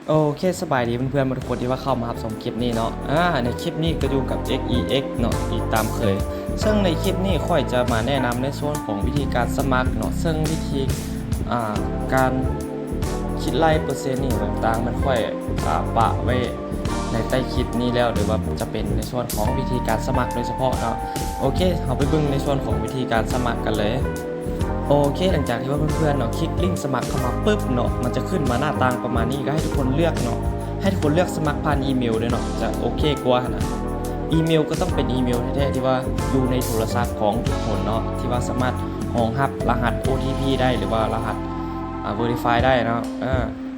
ໂອເຄ ສະບາຍດີເພື່ອນໆ ທຸກຄົນທີ່ວ່າເຂົ້າມາຮັບຊົມຄລິບນີ້ເນາະ. ອາ ໃນຄລິບນີ້ກໍຢູ່ກັບ ເອັກອີເອັກ ເນາະ ອີກຕາມເຄີຍ. ເຊິ່ງໃນຄລິບນີ້ຂ້ອຍຈະມາແນະນຳໃນສ່ວນຂອງວິທີການສະໝັກເນາະ, ເຊິ່ງວິທີ ອາ ການຄິດໄລ່ເປີເຊັນນີ້ຕ່າງໆ ມັນຂ້ອຍ ອາ ປະໄວ້ໃນໃຕ້ຄລິບນີ້ແລ້ວ ຫຼືວ່າຈະເປັນໃນສ່ວນຂອງວິທີການສະໝັກໂດຍສະເພາະເນາະ. ໂອເຄ ເຮົາໄປເບິ່ງໃນສ່ວນຂອງວິທີການສະໝັກກັນເລີຍ. ໂອເຄ ຫຼັງຈາກທີ່ວ່າເພື່ອນໆ ເນາະ ຄລິກລິ້ງສະໝັກເຂົ້າມາປຶບເນາະ ມັນຈະຂຶ້ນມາໜ້າຕ່າງປະມານນີ້, ກໍໃຫ້ທຸກຄົນເລືອກເນາະ, ໃຫ້ທຸກຄົນເລືອກສະໝັກຜ່ານອີເມວເດີເນາະ ຈະໂອເຄກວ່າຫັ້ນນະ. ອີເມວກໍຕ້ອງເປັນອີເມວແທ້ໆ ທີ່ວ່າຢູ່ໃນໂທລະສັບຂອງທຸກຄົນເນາະ ທີ່ວ່າສາມາດຮອງຮັບລະຫັດໂອທີພີໄດ້ ຫຼືວ່າລະຫັດ ອາ ເວຣິຟາຍໄດ້ເນາະ. ເອີ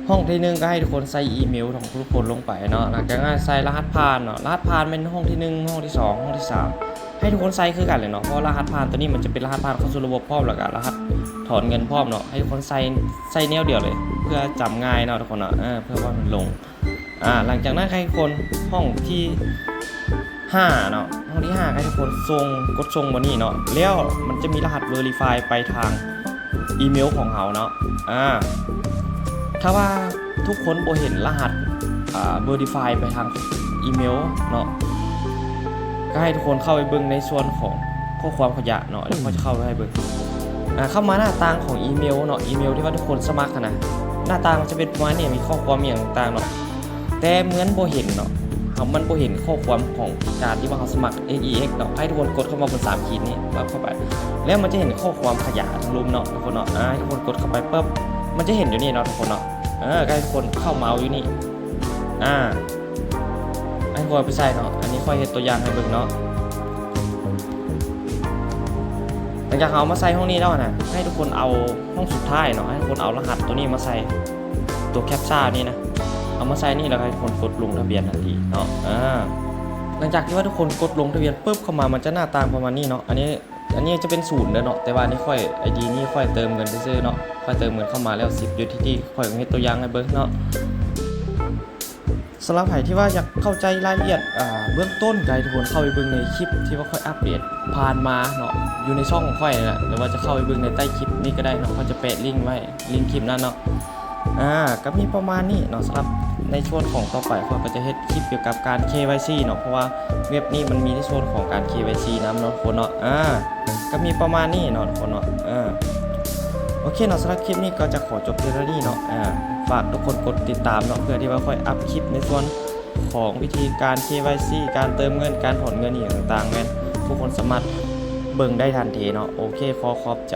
ຫ້ອງທີໜຶ່ງກໍໃຫ້ທຸກຄົນໃສ່ອີເມວຂອງທຸກຄົນລົງໄປເນາະ, ຫຼັງຈາກນັ້ນໃສ່ລະຫັດຜ່ານເນາະ, ລະຫັດຜ່ານແມ່ນຫ້ອງທີໜຶ່ງ ຫ້ອງທີສອງ ຫ້ອງທີສາມ ໃຫ້ທຸກຄົນໃສ່ຄືກັນເລີຍເນາະ, ເພາະລະຫັດຜ່ານຕົວນີ້ມັນຈະເປັນລະຫັດຜ່ານເຂົ້າສູ່ລະບົບພ້ອມ ແລ້ວກໍລະຫັດຖອນເງິນພ້ອມເນາະ, ໃຫ້ທຸກຄົນໃສ່ ໃສ່ແນວດຽວເລີຍ ເພື່ອຈຳງ່າຍເນາະທຸກຄົນເນາະ, ເອີ ເພື່ອວ່າມັນລົງ. ອາ ຫຼັງຈາກນັ້ນໃຫ້ທຸກຄົນ ຫ້ອງທີຫ້າເນາະ, ຫ້ອງທີຫ້າໃຫ້ທຸກຄົນສົ່ງ ກົດສົ່ງບ່ອນນີ້ເນາະ, ແລ້ວມັນຈະມີລະຫັດເວຣິຟາຍໄປທາງອີເມວຂອງເຮົາເນາະ. ອາ ຖ້າວ່າທຸກຄົນບໍ່ເຫັນລະຫັດ ອາ ເວຣິຟາຍໄປທາງອີເມວເນາະ ກໍໃຫ້ທຸກຄົນເຂົ້າໄປເບິ່ງໃນສ່ວນຂອງຂໍ້ຄວາມຂະຫຍະເນາະ, ແລ້ວຂ້ອຍຈະເຂົ້າໄປໃຫ້ເບິ່ງ. ອາ ເຂົ້າມາໜ້າຕ່າງຂອງອີເມວເນາະ, ອີເມວທີ່ວ່າທຸກຄົນສະໝັກຫັ້ນນະ, ໜ້າຕ່າງມັນຈະເປັນປະມານນີ້, ມີຂໍ້ຄວາມອີ່ຫຍັງຕ່າງໆເນາະ, ແຕ່ມັນບໍ່ເຫັນເນາະ, ເຮົາ ມັນບໍ່ເຫັນຂໍ້ຄວາມຂອງການທີ່ວ່າເຮົາສະໝັກ ເອັກອີເອັກ ເນາະ. ໃຫ້ທຸກຄົນກົດເຂົ້າມາບົນສາມຂີດນີ້ ປັບເຂົ້າໄປ ແລ້ວມັນຈະເຫັນຂໍ້ຄວາມຂະຫຍະທາງລຸ່ມເນາະ ທຸກຄົນເນາະ. ອາ ໃຫ້ທຸກຄົນກົດເຂົ້າໄປປຶບ ມັນຈະເຫັນຢູ່ນີ້ເນາະ ທຸກຄົນເນາະ. ເອີ ໃຫ້ທຸກຄົນເຂົ້າມາເອົາຢູ່ນີ້. ອາ ໃຫ້ຂ້ອຍເອົາໄປໃສ່ເນາະ, ອັນນີ້ຂ້ອຍເຮັດຕົວຢ່າງໃຫ້ເບິ່ງເນາະ. ຫຼັງຈາກເຮົາເອົາມາໃສ່ຫ້ອງນີ້ແລ້ວນະ, ໃຫ້ທຸກຄົນເອົາຫ້ອງສຸດທ້າຍເນາະ, ໃຫ້ທຸກຄົນເອົາລະຫັດຕົວນີ້ມາໃສ່, ຕົວແຄັບຊານີ້ນະ, ເອົາມາໃສ່ນີ້ ແລ້ວໃຫ້ທຸກຄົນກົດລົງທະບຽນທັນທີເນາະ. ອາ ຫຼັງຈາກທີ່ວ່າທຸກຄົນກົດລົງທະບຽນປຶບເຂົ້າມາ, ມັນຈະໜ້າຕ່າງປະມານນີ້ເນາະ. ອັນນີ້ ອັນນີ້ຈະເປັນສູນເດີເນາະ, ແຕ່ວ່າອັນນີ້ຂ້ອຍ ໄອດີນີ້ຂ້ອຍເຕີມເງິນຊື່ໆເນາະ, ຂ້ອຍເຕີມເງິນເຂົ້າມາແລ້ວສິບຢູເອັສດີທີ, ຂ້ອຍເຮັດຕົວຢ່າງໃຫ້ເບິ່ງເນາະ. ສຳລັບໃຜທີ່ວ່າຢາກເຂົ້າໃຈລາຍລະອຽດ ອາ ເບື້ອງຕົ້ນ ກໍໃຫ້ທຸກຄົນເຂົ້າໄປເບິ່ງໃນຄລິບທີ່ວ່າຂ້ອຍອັບເດດຜ່ານມາເນາະ, ຢູ່ໃນຊ່ອງຂອງຂ້ອຍນັ້ນແຫຼະ, ຫຼືວ່າຈະເຂົ້າໄປເບິ່ງໃນໃຕ້ຄລິບນີ້ກໍໄດ້ເນາະ, ຂ້ອຍຈະແປະລິ້ງໄວ້ ລິ້ງຄລິບນັ້ນເນາະ. ອາ ກໍມີປະມານນີ້ເນາະ, ສຳລັບໃນສ່ວນຂອງຕໍ່ໄປ ຂ້ອຍກໍຈະເຮັດຄລິບກ່ຽວກັບການເຄວາຍຊີເນາະ, ເພາະວ່າເວັບນີ້ມັນມີໃນສ່ວນຂອງການເຄວາຍຊີນຳເນາະ ທຸກຄົນເນາະ. ອາ ກໍມີປະມານນີ້ເນາະ ທຸກຄົນເນາະ. ເອີ ໂອເຄເນາະ, ສຳລັບຄລິບນີ້ກໍຈະຂໍຈົບພຽງເທົ່ານີ້ເນາະ. ອາ ຝາກທຸກຄົນກົດຕິດຕາມເນາະ, ເພື່ອທີ່ວ່າຂ້ອຍອັບຄລິບໃນສ່ວນຂອງວິທີການເຄວາຍຊີ, ການເຕີມເງິນ, ການຖອນເງິນ ອີ່ຫຍັງຕ່າງໆ ແມ່ນທຸກຄົນສາມາດເບິ່ງໄດ້ທັນທີເນາະ. ໂອເຄ ຂໍຂອບໃຈ.